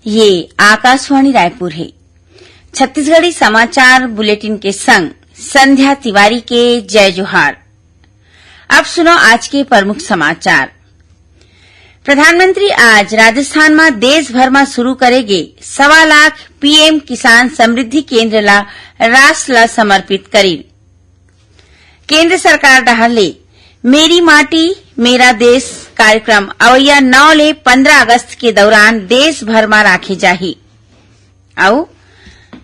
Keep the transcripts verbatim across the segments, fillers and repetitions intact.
ये आकाशवाणी रायपुर हे। छत्तीसगढ़ी समाचार बुलेटिन के संग संध्या तिवारी के जय जोहार। अब सुनो आज के प्रमुख समाचार। प्रधानमंत्री आज राजस्थान म देश भर म शुरू करे गे सवा लाख पीएम किसान समृद्धि केंद्र ला राष्ट्र ला समर्पित करिन। केंद्र सरकार डहार ले मेरी माटी मेरा देश कार्यक्रम अवइया नौ ले पंद्रह अगस्त के दौरान देश भर म राखे जाही। अउ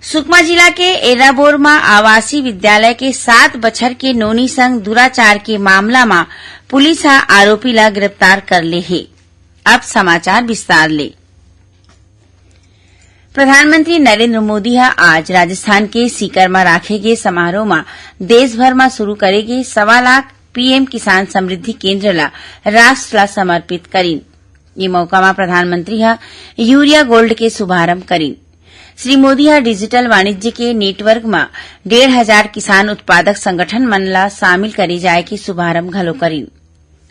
सुकमा जिला के एर्राबोर म आवासीय विद्यालय के सात बछर के नोनी संग दुराचार के मामला म पुलिस ह आरोपी ला गिरफ्तार कर ले हे। अब समाचार विस्तार ले। प्रधानमंत्री नरेंद्र मोदी ह आज राजस्थान के सीकर म राखे गे समारोह म देश भर म शुरू करे गे सवा लाख पीएम किसान समृद्धि केंद्र ला राष्ट्र ला समर्पित करिन। ये मौका म प्रधानमंत्री ह यूरिया गोल्ड के शुभारंभ करिन। श्री मोदी ह डिजिटल वाणिज्य के नेटवर्क म डेढ़ हजार किसान उत्पादक संगठन मन ला शामिल करे जाय के शुभारंभ घलो करिन।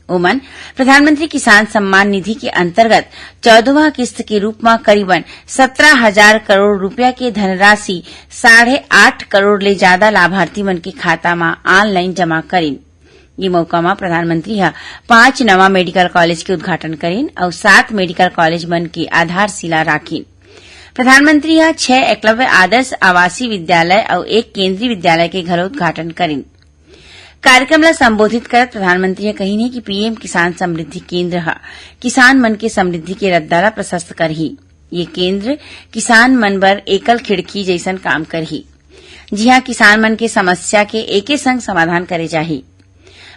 ओमन प्रधानमंत्री किसान सम्मान निधि के अंतर्गत चौदहवां किस्त के रूप म करीबन सत्रह हजार करोड़ रुपया के धनराशि साढ़े आठ करोड़ ले जादा लाभार्थी मन के खाता म ऑनलाइन जमा करिन। ये मौका म प्रधानमंत्री ह पांच नवा मेडिकल कॉलेज के उद्घाटन करिन अउ सात मेडिकल कॉलेज मन के आधारशिला राखिन। प्रधानमंत्री ह छह एकलव्य आदर्श आवासीय विद्यालय अउ एक केंद्रीय विद्यालय के घलो उद्घाटन करिन। कार्यक्रम ला संबोधित करत प्रधानमंत्री ह कहिन हे कि पीएम किसान समृद्धि केंद्र ह किसान मन के समृद्धि के रद्दा ला प्रशस्त करही। ये केंद्र किसान मन बर एकल खिड़की जैसन काम करही, जिहां किसान मन के समस्या के एके संग समाधान करे जाही।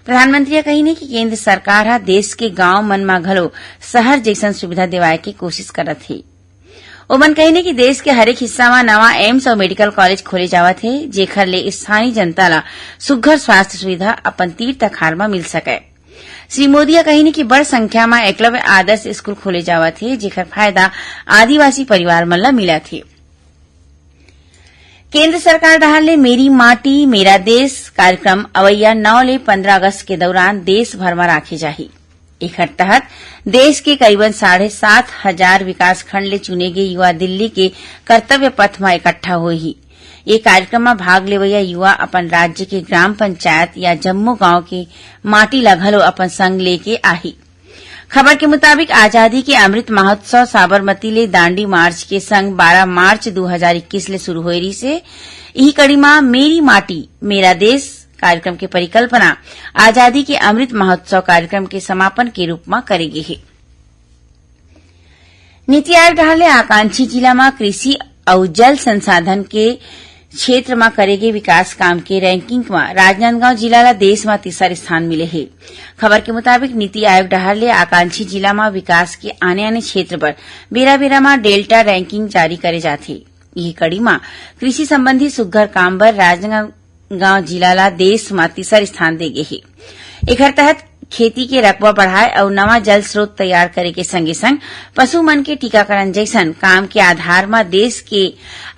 प्रधानमंत्री ह कहिन हे कि केंद्र सरकार ह देश के गांव मन म घलो शहर जैसन सुविधा देवाय के कोशिश करत हे। ओमन कहिन हे कि देश के हरेक हिस्सा म नवा एम्स अउ मेडिकल कॉलेज खोले जावत हे, जेखर ले स्थानीय जनता ला सुघ्घर स्वास्थ्य सुविधा अपन तीर तखार म मिल सकय। श्री मोदी ह कहिन हे कि बड़ संख्या म एकलव्य आदर्श स्कूल खोले जावत हे, जेखर फायदा आदिवासी परिवार मन ला मिलत हे। केंद्र सरकार डहार ले मेरी माटी मेरा देश कार्यक्रम अवइया नौ ले पंद्रह अगस्त के दौरान देश भर म राखे जाही। एखर तहत देश के करीबन साढ़े सात हजार विकास खंड ले चुने गे युवा दिल्ली के कर्तव्य पथ म इकट्ठा होही। ये कार्यक्रम म भाग लेवइया युवा अपन राज्य के ग्राम पंचायत या जम्मो गांव के माटी ला घलो अपन संग लेके आही। खबर के मुताबिक, आजादी के अमृत महोत्सव साबरमती ले दांडी मार्च के संग बारह मार्च दू हजार इक्कीस ले शुरू होए रिहिस हे। इही कड़ी म मेरी माटी, मेरा देश कार्यक्रम के परिकल्पना आजादी के अमृत महोत्सव कार्यक्रम के समापन के रूप म करे गे हे। नीति आयोग डहार ले आकांक्षी जिला म कृषि अउ जल संसाधन के क्षेत्र म करे गे विकास काम के रैंकिंग म राजनांदगांव जिला ला देश म तीसर स्थान मिले हे। खबर के मुताबिक, नीति आयोग डहार ले आकांक्षी जिला म विकास के आने-आने क्षेत्र बर बेरा-बेरा म डेल्टा रैंकिंग जारी करे जाथे। इही कड़ी म कृषि संबंधी सुघ्घर काम बर राजनांदगांव जिला ला देश म तीसर स्थान दे गे हे। एखर तहत खेती के रकबा बढ़ाए अउ नवा जल स्रोत तैयार करे के संगे-संग पशु मन के टीकाकरण जैसन काम के आधार म देश के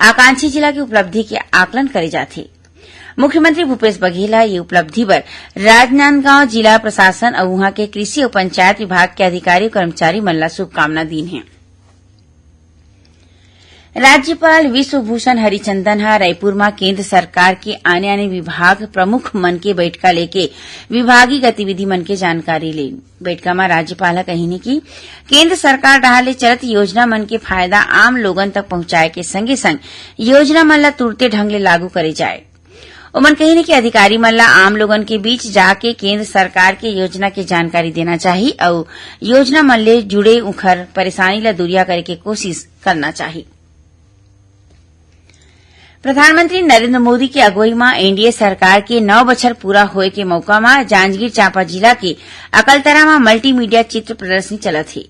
आकांक्षी जिला के उपलब्धि के आकलन करे जाथे। मुख्यमंत्री भूपेश बघेल ह ये उपलब्धि बर राजनांदगांव जिला प्रशासन अउ उहां के कृषि अउ पंचायत विभाग के अधिकारी अउ कर्मचारी मन ला शुभकामना दीन हे। राज्यपाल विश्वभूषण हरिचंदन ह रायपुर म केंद्र सरकार के आने-आने विभाग प्रमुख मन के बैठका लेके विभागीय गतिविधि मन के जानकारी लीन। बैठका म राज्यपाल ह कहिन हे कि केंद्र सरकार डहार ले चलत योजना मन के फायदा आम लोगन तक पहुंचाए के संगे-संग योजना मन ल तुरते ढंग ले लागू करे जाए। ओमन कहिन कि अधिकारी मन ला आम लोगन के बीच जाके केंद्र सरकार के योजना के जानकारी देना चाही अउ योजना मन ले जुड़े उखर परेशानी ला दूरिया करे के कोशिश करना चाही। प्रधानमंत्री नरेंद्र मोदी के अगुवई म एनडीए सरकार के नौ बछर पूरा होए के मौका म जांजगीर चांपा जिला के अकलतरा म मल्टीमीडिया चित्र प्रदर्शनी चलत हे।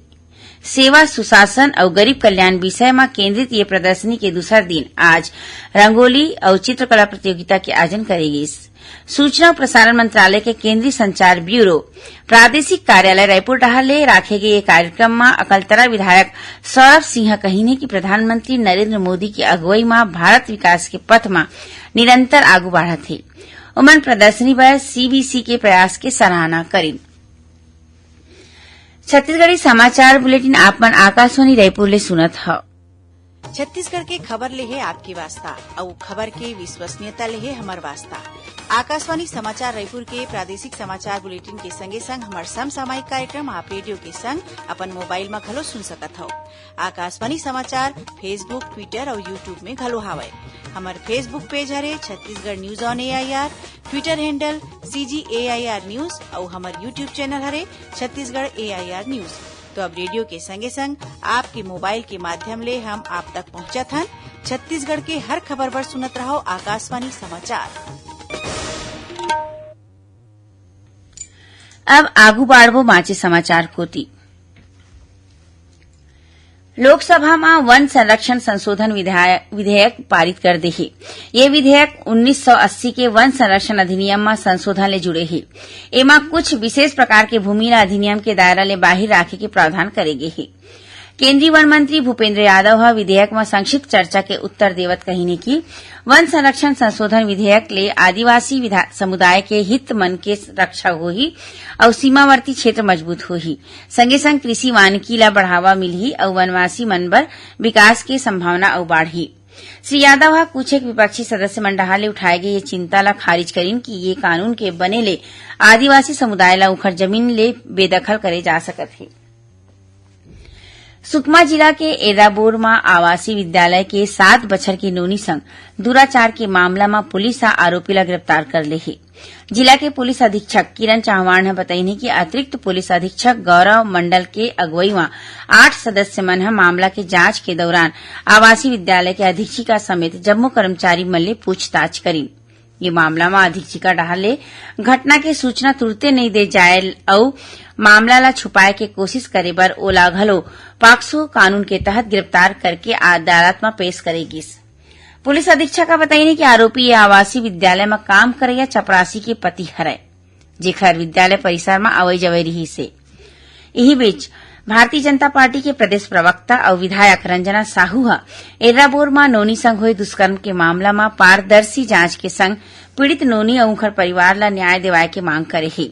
सेवा, सुशासन अउ गरीब कल्याण विषय म केंद्रित ये प्रदर्शनी के दूसर दिन आज रंगोली अउ चित्रकला प्रतियोगिता के आयोजन करे गिस। सूचना अउ प्रसारण मंत्रालय के केंद्रीय संचार ब्यूरो प्रादेशिक कार्यालय रायपुर डहार ले राखे गे ये कार्यक्रम म अकलतरा विधायक सौरभ सिंह ह कहिन हे कि प्रधानमंत्री नरेंद्र मोदी के अगुवई म भारत विकास के पथ म निरंतर आगू बढ़त हे। ओमन प्रदर्शनी बर सीबीसी के प्रयास के सराहना करिन। छत्तीसगढ़ी समाचार बुलेटिन आप मन आकाशवाणी रायपुर ले सुनत हव। छत्तीसगढ़ के खबर ले हे आपके वास्ता, अउ खबर के विश्वसनीयता ले हे हमर वास्ता। आकाशवाणी समाचार रायपुर के प्रादेशिक समाचार बुलेटिन के संगे संग हमर समसामयिक कार्यक्रम आप रेडियो के संग अपन मोबाइल म घलो सुन सकत हव। आकाशवाणी समाचार Facebook, Twitter अउ YouTube में घलो हावय। हमर Facebook पेज हरे Chhattisgarh news on AIR, Twitter handle CG AIR news अउ हमर YouTube चैनल हरे छत्तीसगढ़ एआईआर न्यूज। तो अब रेडियो के संगे संग आपके मोबाइल के माध्यम ले हम आप तक पहुंचत हन। छत्तीसगढ़ के हर खबर बर सुनत रहव आकाशवाणी समाचार। अब आगू बाढ़बो बांचे समाचार कोति। लोकसभा म वन संरक्षण संशोधन विधाय-, विधेयक पारित कर दे हे। ये विधेयक उन्नीस सौ अस्सी के वन संरक्षण अधिनियम म संशोधन ले जुड़े हे। एमा कुछ विशेष प्रकार के भूमि ला अधिनियम के दायरा ले बाहिर राखे के प्रावधान करे गे हे। केंद्रीय वन मंत्री भूपेंद्र यादव ह विधेयक म संक्षिप्त चर्चा के उत्तर देवत कहिन हे कि वन संरक्षण संशोधन विधेयक ले आदिवासी विधा-, समुदाय के हित मन के रक्षा होही अउ सीमावर्ती क्षेत्र मजबूत होही। संगे संग कृषि वानिकी ला बढ़ावा मिलही अउ वनवासी मन बर विकास के संभावना अउ बाढ़ही। श्री यादव ह कुछ एक विपक्षी सदस्य मन डहार ले उठाए गे ये चिंता ला खारिज करिन कि ये कानून के बने ले आदिवासी समुदाय ला उखर जमीन ले बेदखल करे जा सकत हे। सुकमा जिला के एर्राबोर म आवासीय विद्यालय के सात बछर के नोनी संग दुराचार के मामला म पुलिस ह आरोपी ला गिरफ्तार कर ले हे। जिला के पुलिस अधीक्षक किरण चौहान ह बतईन हे कि अतिरिक्त पुलिस अधीक्षक गौरव मंडल के अगुवई म आठ सदस्य मन ह मामला के जांच के दौरान आवासीय विद्यालय के अधीक्षिका समेत जम्मो कर्मचारी मन ले पूछताछ करिन। ये मामला म अधीक्षिका डहार ले घटना के सूचना तुरते नइ दे जाए अउ मामला ला छुपाए के कोशिश करे बर ओला घलो पाक्सो कानून के तहत गिरफ्तार करके अदालत म पेश करे गिस। पुलिस अधीक्षक ह बतईन कि आरोपी ये आवासीय विद्यालय म काम करइया चपरासी के पति हरय, जेखर विद्यालय परिसर म आवई जवई रिहिस हे। इही बीच, भारतीय जनता पार्टी के प्रदेश प्रवक्ता अउ विधायक रंजना साहू ह एर्राबोर म नोनी संग होए दुष्कर्म के मामला म पारदर्शी जांच के संग पीड़ित नोनी अउ उंखर परिवार ल न्याय देवाय के मांग करे हे।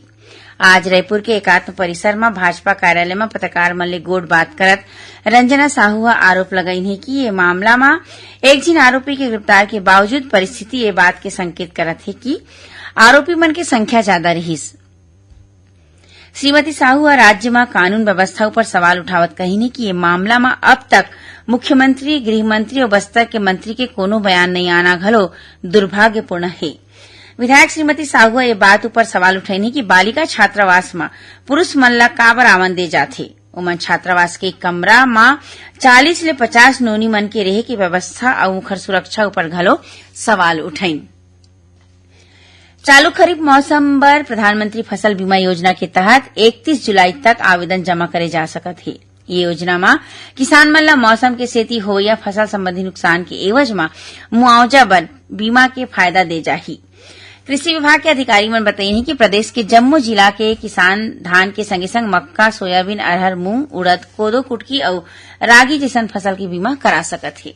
आज रायपुर के एकात्म परिसर म भाजपा कार्यालय म पत्रकार मन ले गोठ बात करत रंजना साहू ह आरोप लगाइन हे कि ये मामला म एक झिन आरोपी के गिरफ्तार के बावजूद परिस्थिति ये बात के संकेत करत हे कि आरोपी मन के संख्या ज्यादा रिहिस। श्रीमती साहू ह राज्य म कानून व्यवस्था ऊपर सवाल उठावत कहिन हे कि ये मामला म अब तक मुख्यमंत्री, गृह मंत्री अउ बस्तर के मंत्री के कोनो बयान नइ आना घलो दुर्भाग्यपूर्ण हे। विधायक श्रीमती साहू ह ये बात ऊपर सवाल उठईन हे कि बालिका छात्रावास म पुरुष मन ला काबर आवन दे जाथे। ओमन छात्रावास के कमरा म चालीस ले पचास नोनी मन के रेहे के व्यवस्था अउ उंखर सुरक्षा ऊपर घलो सवाल उठईन। चालू खरीफ मौसम बर प्रधानमंत्री फसल बीमा योजना के तहत इकतीस जुलाई तक आवेदन जमा करे जा सकत हे। ये योजना म किसान मन ल मौसम के सेती होवइया फसल संबंधी नुकसान के एवज म मुआवजा बर बीमा के फायदा दे जाही। कृषि विभाग के अधिकारी मन बतईन हे कि प्रदेश के जम्मो जिला के किसान धान के संगे संग मक्का, सोयाबीन, अरहर, मूंग, उड़द, कोदो, कुटकी अउ रागी जइसन फसल के बीमा करा सकत हे।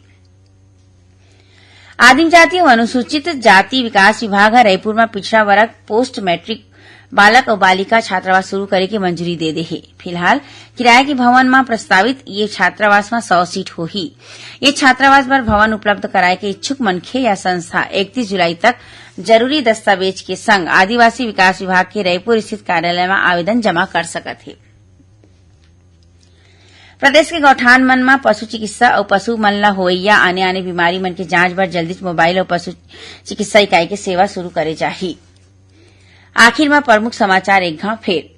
आदिम जाति अउ अनुसूचित जाति विकास विभाग ह रईपुर म पिछड़ा वर्ग पोस्ट मैट्रिक बालक अउ बालिका छात्रावास शुरू करे के मंजूरी दे दे हे। फिलहाल किराया के भवन म प्रस्तावित ये छात्रावास म सौ सीट होही। ये छात्रावास बर भवन उपलब्ध कराए के इच्छुक मनखे या संस्था इकतीस जुलाई तक जरूरी दस्तावेज के संग आदिवासी विकास विभाग के रईपुर स्थित कार्यालय म आवेदन जमा कर सकत हे। प्रदेश के गौठान मन म पशु चिकित्सा अउ पशु मन ल होवइया आने-आने बीमारी मन के जांच बर जल्दीच मोबाइल अउ पशु चिकित्सा इकाई के सेवा शुरू करे जाही। आखिर म प्रमुख समाचार एक घांव फेर।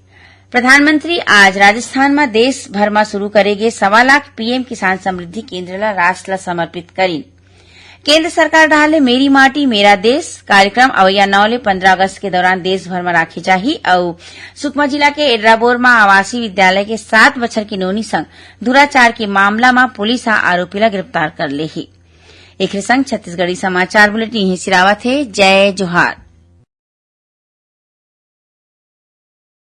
प्रधानमंत्री आज राजस्थान म देश भर म शुरू करे गे सवा लाख पीएम किसान समृद्धि केंद्र ल राष्ट्र ल समर्पित करिन। केंद्र सरकार डहार ले मेरी माटी, मेरा देश कार्यक्रम अवइया नौ ले पंद्रह अगस्त के दौरान देश भर म राखे जाही अउ सुकमा जिला के एर्राबोर म आवासीय विद्यालय के सात बछर के नोनी संग दुराचार के मामला म पुलिस ह आरोपी ल गिरफ्तार कर ले हे। एखरे संग छत्तीसगढ़ी समाचार बुलेटिन इही सिरावत हे। जय जोहार।